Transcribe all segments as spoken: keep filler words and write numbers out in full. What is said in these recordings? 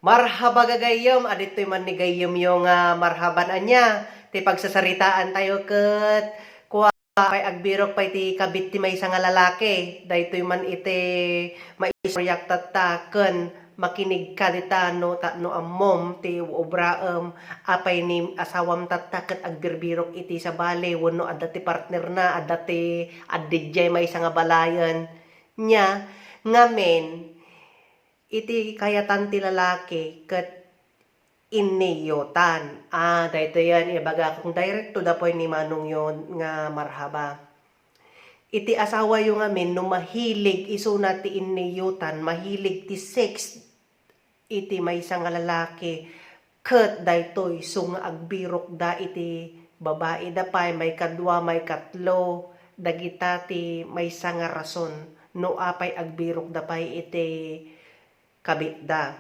Marhaba gagayyem, aditoy man ni gayyemyo nga marhaban ania ti pagsasaritaan tayo ket kua pay agbirok pay ti kabit ti maysa nga lalaki. Daytoy man iti maistoryak tatta ken makinig ka dita no tapno ammom ti obraem, apay ni asawam tatta ket agbirbirok iti sabali wenno adda ti partnerna, adda ti addidiay maysa nga balayen. Nia, ngamin, iti kayatan ti lalaki ket inniyotan. Ah, daytoyen, ibagak kung direct to the point ni manongyo nga marhaba. Iti asawayo ngamin, no mahilig isuna ti inniyotan, mahilig ti sex iti maysa nga lalaki, ket daytoy isu nga agbirokda iti babaida pay, maikadua, maikatlo, dagita ti maysa nga rason no apay agbirokda pay iti kabitda.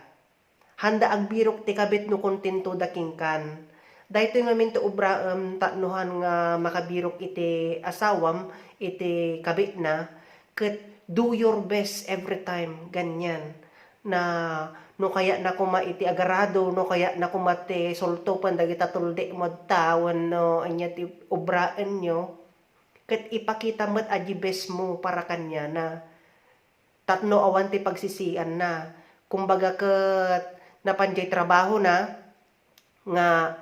Handa agbirok ti kabit no kontento da kenkan. Daytoy ngamin ti obraem tapno han nga makabirok iti asawam, iti kabitna, ket do your best every time, ganyan. Na no kayatna koma iti agarado, no kayatna koma ti sultopen dagita tuldi mo ta, wenno ania ti obraenyo, ket ipakita met a di best mo para kaniana. Tapno awan ti pagsisianna. Kumbaga ket napan diay trabahona nga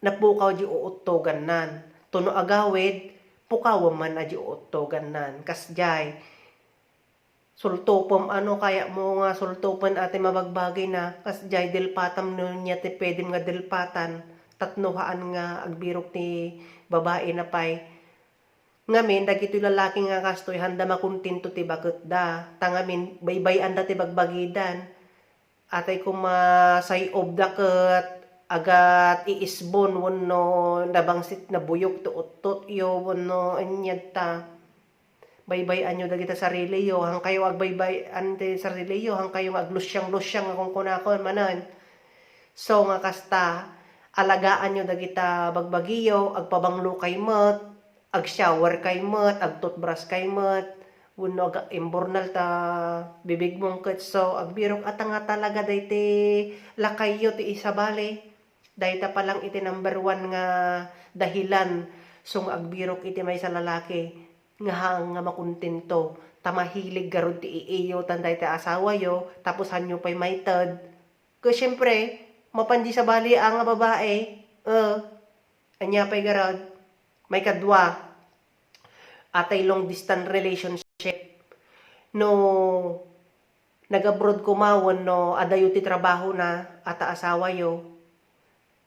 napukaw di uuttogannan. Tapno agawid, pukawem man a di uuttogannan. Kasdiay, sultopem a no kayatmo nga sultopen a ti mabagbagina. Kasdiay, dilpatam no ania ti pwedem nga dilpatan. Tapno haan nga agbirok ti babaina pay. Ngamin, dagitoy lalaki nga kastoy, handa makontento ti baketda. Ta ngamin, baybay-anda ti bagbagidan. Atay koma say-obda ket agat iisbon wenno nabangsit, nabuyok ti uttotyo wenno aniad ta. Baybay-anyo dagita sariliyo, hankayo agbaybay-an ti sariliyo, hankayo nga aglusiang-lusiang nga kunkunakon manen. So, nga kasta, alagaanyo dagita bagbagiyo, agpabanglo kay met, ag-shower kay met, ag-toothbrush kay met, wenno ag-, imburnal ta bibigmo ket so, agbirok ata nga talaga daytoy lakayyo ti isabali. Dayta pa lang iti number one nga dahilan so nga agbirok iti maysa lalaki nga haan nga makontento, ta mahilig garud ti iiyotan dayta asawayo, tapos hanyo pay maited. Ket siempre, mapan di sabali a nga babae, eh, ania pay garud? Maikadua, atay long distance relationship. No nag-abroad koma wenno adayo ti trabahona, ata asawayo,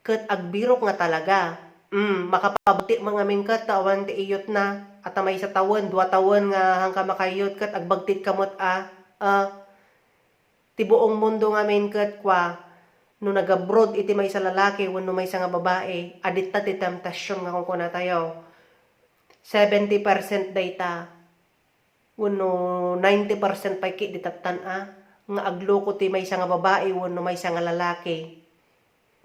ket agbirok nga talaga. Mm, makapabati man ngamin ket ta awan ti iyotna, ata maysa tawen, dua tawen nga hangka makaiyot ket agbagtit ka met a, a, ti buong mundo ngamin ket kua, no nag-abroad iti maysa lalaki wenno maysa nga babae, adda ti temptasion nga kunkunatayo. Seventy percent dayta, wenno ninety percent pay ket di tattan a, nga agloko ti maysa nga babae wenno maysa nga lalaki.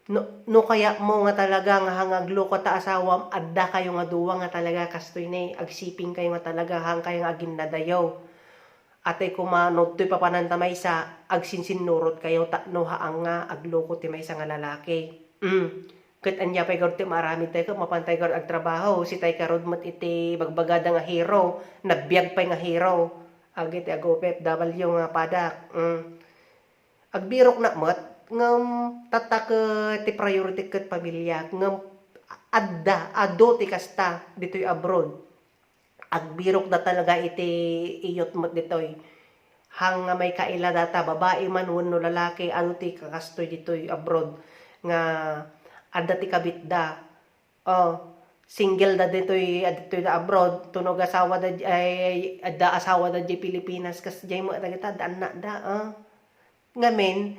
No, no kayatmo nga talaga nga haan nga agloko ta asawam, adda kayo nga dua nga talaga kastoy ne, agsiping kayo nga talaga, haan kayo nga aginnadayaw. Atay koma, no adtoy papananta maysa, agsinsinnurot kayo tapno haan nga agloko ti maysa nga lalaki. Mm. Ket ania pay garud ti maaramid tayo, ket mapan tayo garud agtrabaho, sitayo garud met iti bagbagada nga hero, nabiag pay nga hero. Agi ti ag-O F W nga padak. Mm. Agbirokna met, ngem tatta ket ti priority ket pamilya, ngem adda, adu ti kasta ditoy abroad. Agbirokda talaga iti iyot met ditoy. Haan nga maikaila data, babae man wenno lalaki, adu ti kakastoy ditoy abroad nga adda ti kabitda. Oh, single da ditoy, adtoy da abroad, tapno agasawada, ay, adda asawada diay Pilipinas, kasdiay met dagita, adda annakda, ah. Ngamin,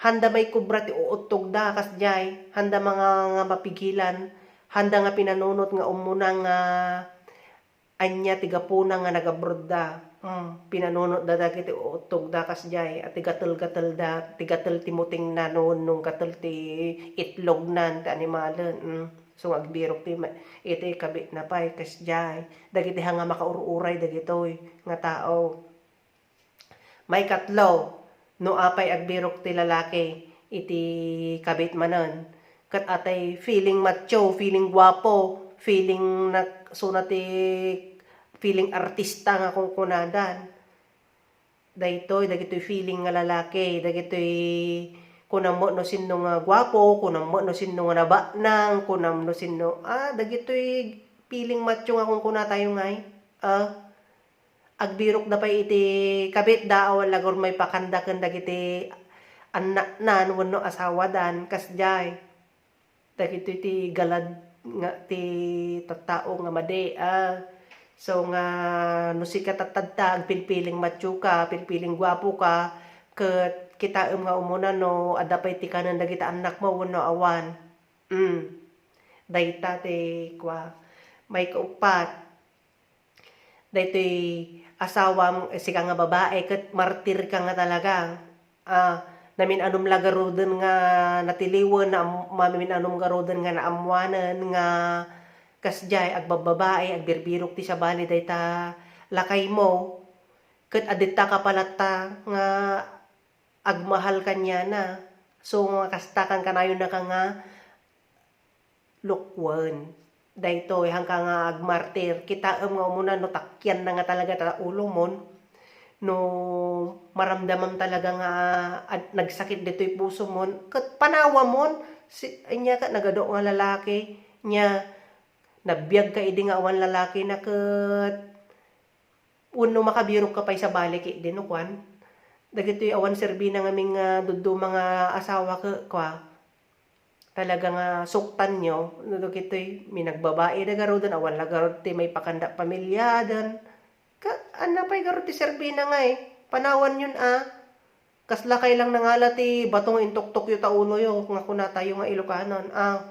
handa maikubra ti uuttogda, kasdiay, handa nga, nga mapigilan, handa nga pinanunot nga umuna nga ania ti gapuna nga nag-abroadda. Mm, pinanunotda dagiti uuttogda kasdiay, a ti gatel-gatelda, ti gatel ti mutingna, no, no gatel ti itlognan, ti animalen. Mm. So, nga agbirok ti ma-, iti kabitna pay kasdiay. Dagiti haan nga makaur-uray dagitoy nga tao. Maikatlo, no apay agbirok ti lalaki, iti kabit manen. Ket atay feeling macho, feeling guapo, feeling nak-, suna ti feeling artista nga kunkunadan. Daytoy, dagitoy feeling nga lalaki, dagitoy kunam met no sinno nga guapo, kunam met no sinno nga nabaknang, kunam no sinno, ah, dagitoy feeling macho nga kunkunatayo ngay. Ah, agbirokda pay iti kabitda, awan la gayam maipakanda ken dagiti annaknan wenno asawadan, kasdiay. Dagitoy ti galad nga ti tattao nga madi, ah. So nga no sika tattadta, agpilpiling macho ka, pilpiling guapo ka, ket kitaem nga umuna no adda pay ti kanen dagiti annakmo wenno awan. Mm. Dayta ti kua. Maikauppat, daytoy asawam, eh, sika nga babae, ket martir ka nga talaga. Ah, namin-anom la garuden nga natiliwen, naam-, mamin-anom garuden nga naammoanen nga kasdiay, agbabbabae, agbirbirok ti sabali dayta lakaymo, ket adda ka pay latta nga agmahal kaniana. So, nga kasta, kankanayon naka nga lukwen. Daytoy, haanka nga agmartir. Kitaem nga umuna no takianna nga talaga ta ulomon, no maramdamam talaga nga ad-, nagsakit ditoy pusomon, ket panawamon. Si, ania ket nagadu nga lalaki, nia, nabiag ka idi nga awan lalaki na ket wenno makabirok ka pay sabali ketdi no kuan. Dagitoy awan serbina ngamin nga dadduma nga asawa ket kua. Talaga nga suktanyo no dagitoy minagbabaida garuden, awan la garud ti maipakanda pamiliaden. Ka, anna pay garud ti serbina ngay? Panawanyon a. Kas lakay lang nangala ti bato nga intuktukyo ta uloyo nga kunatayo nga Ilokanon. Ah,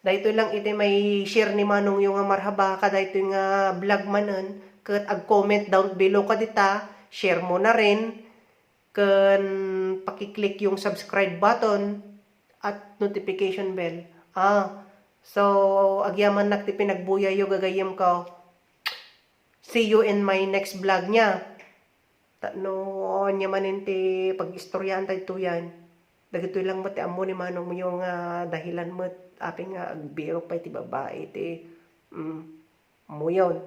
daytoy lang iti mai-share ni manongyo nga marhaba kadaytoy nga vlog manen, ket ag-comment down below kadita, share mo na rin, ken paki-click yung subscribe button at notification bell. Ah, so, agyamannak ti pinagbuyayyo, gagayyemko. See you in my next vlog nia. Ta no ania manen ti pag-istoryaan daytoyen. Dagitoy lang met ti ammo ni manongyo nga dahilan met apay nga agbirok pay ti babai ti, mm, ammoyon.